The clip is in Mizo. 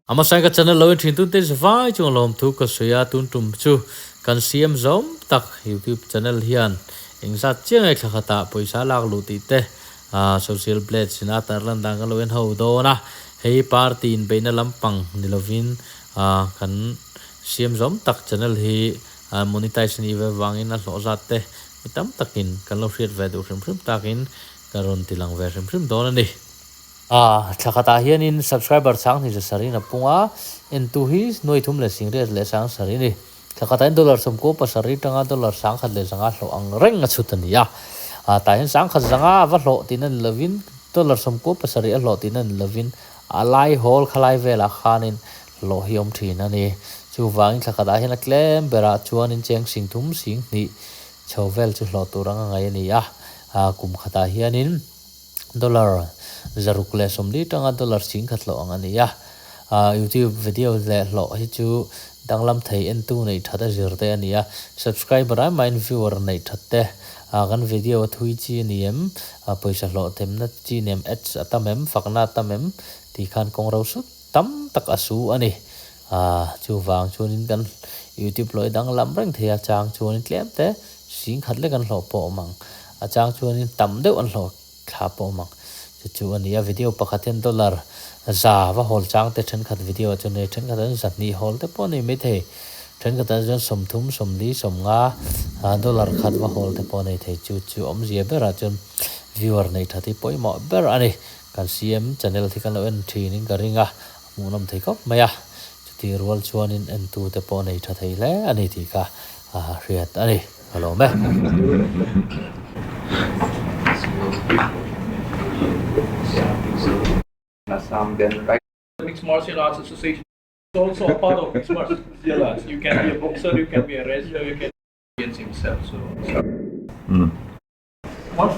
Amasa ka channel lo en thin tun te vai chung lawm thu ka sawi a, tun tum chu kan siam zawm tak youtube channel hian engzat chiang nge thla khatah pawisa lak luh tih te social blade sina tarlan dan kan lo en ho dawn a, hei party inbeihna lampang ni lovin kan siam zawm tak channel hi monetize a nih ve vangin a hlawh zat te mi tam takin kan lo hriat ve duh hrim hrim takin ka rawn ti lang ve hrim hrim dawn a ni. A thla khatah hianin subscriber chang hnih za sarih in a pung a, entu hi nuai thum leh singriat leh sang sarih a ni. Thla khatah hian dollar sawmkua pasarih tanga dollar sangkhat leh zanga hlawh ang reng a chhut a ni a. A tah hian sangkhat zanga a va hlawh tihna ni lovin dollar 90 pasarih a hlawh tihna ni lovin a lai hawl khalai velah khanin hlawh hi a awm thin a ni. Chuvangin thla khatah hian a tlem berah chuanin cheng sing thum sing hnih chho vel chu hlawh tur anga ngaih a ni a. Kum khatah hianin. Dollar 640 tanga dollar 10,000 hlawh ang a ni a. YouTube video leh hlawh hi chu danglam thei entu neih that a zir te a ni a. Subscriber ai mahin viewer neih that te, kan video a thui chi a ni em, pawisa hlawh themna chi ni em, ads a tam em, fakna a tam em tih khan kawng ro sut tam tak a su a ni. Chuvang chuanin kan YouTube hlawh hi danglam reng thei a, chang chuanin tlem te 10,000 lek an hlawh pawh a awm ang. A chang chuanin tam deuh an hlawh thla pawh a awm ang. Chu chu a ni a, video pakhat hian dollar za va hawl chang te thenkhat video ah chuan nei, thenkhat ah chuan 200 hawl te pawh a nei maithei. Thenkhat ah chuan 30, 40, 50 dollar khat va hawl te pawh a nei thei. Chu chu awmzia berah chuan viewer neih that hi pawimawh ber a ni. Kan CM channel hi kan lo en thin in ka ring a, a hmuhnawm thei khawp mai a. Chutih rual chuanin entute pawh nei tha thei hle a ni tih kha hriat a ni. Ka lawm e. Mixed Martial Arts Association is also a part of mixed martial arts. You can be a boxer, you can be a wrestler, you can against himself. So, one